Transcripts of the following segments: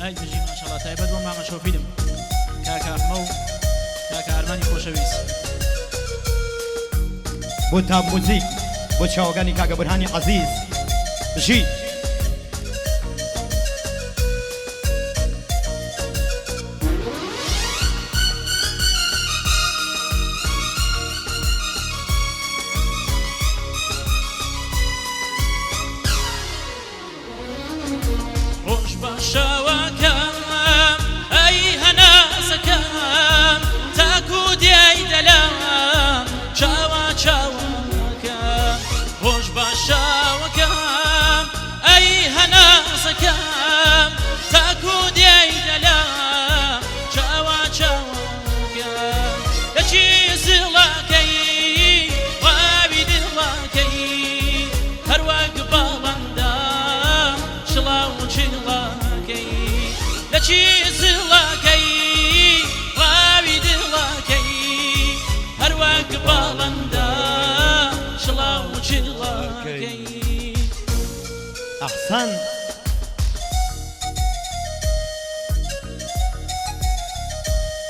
ئای بژی ماشەڵا تایبەت بۆ مامە شۆفیرم کاکە ئەحمە و کاکە ئارمانی خۆشەویست. بۆ تاپ موزیک بۆ چاوەکانی کاکە بورهانی عەزیز بژی. ڕۆژ بە شەوەکەم ئەی هەناسەکەم تاکو دێی دەلام چاوە چاوەکەم ڕۆژ بە شەوەکەم ئەی هەناسەکەم تاکو دێی دەلام چاوە چاوەکەم لەچی زڵەکەی ڕاوی دڵەکەی هەروەک باڵندا شڵاو چڵاکەی لەچی زڵەکەی ڕاوی دڵەکەی هەروەک باڵندا شڵاو چڵاکەی. ئەحسەن.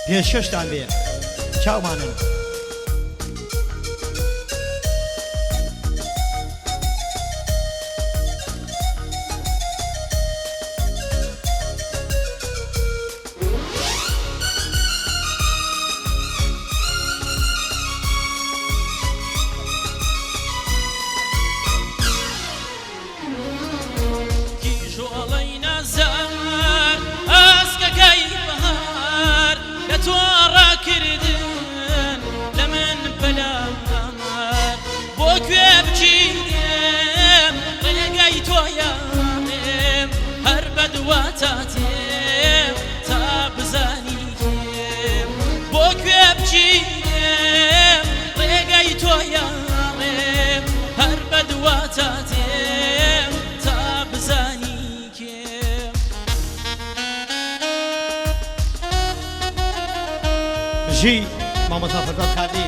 پێشکەشتان بێ چاومانن. کیژۆڵەی نازدار ئاسکەکەی بەهار لە تۆ ڕاکردن لە من پەلامار بۆ کوێ بچی دێم ڕێگای تۆیانێم هەر بەدواتا تێم تا بزانی کێم بۆ کوێ بچی دێم ڕێگای تۆیانێم هەر بەدواتا تێم تا بزانی کێم. بژی مامۆستا فەرزاد خاردی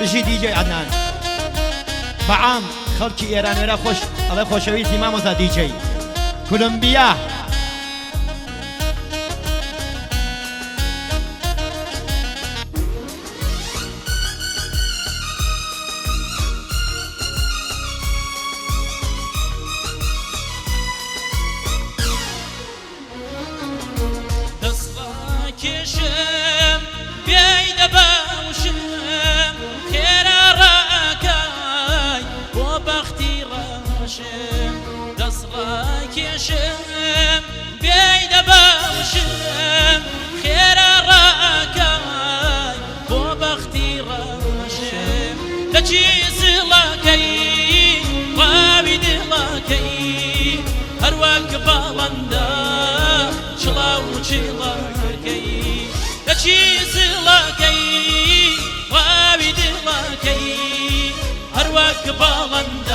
بژی دیجەی عەدنان بەعام خەڵکی ئێران وێرا خۆش ئەڵێ خۆشەویستی مامۆستا دیجەی کولومبیا. دەست ڕاکێشم بێیدە باوشم خێرا ڕاکای بۆ بەختی ڕەشم دەست ڕاکێشم بێیدە باوشم خێرا ڕاکای بۆ بەختی ڕەشم لەچی زڵەکەی ڕاوی دڵەکەی هەروەک باڵندە چڵاو چڵەکەی لەچی زڵەکەی ڕاوی دڵەکەی هەروەک باڵندە.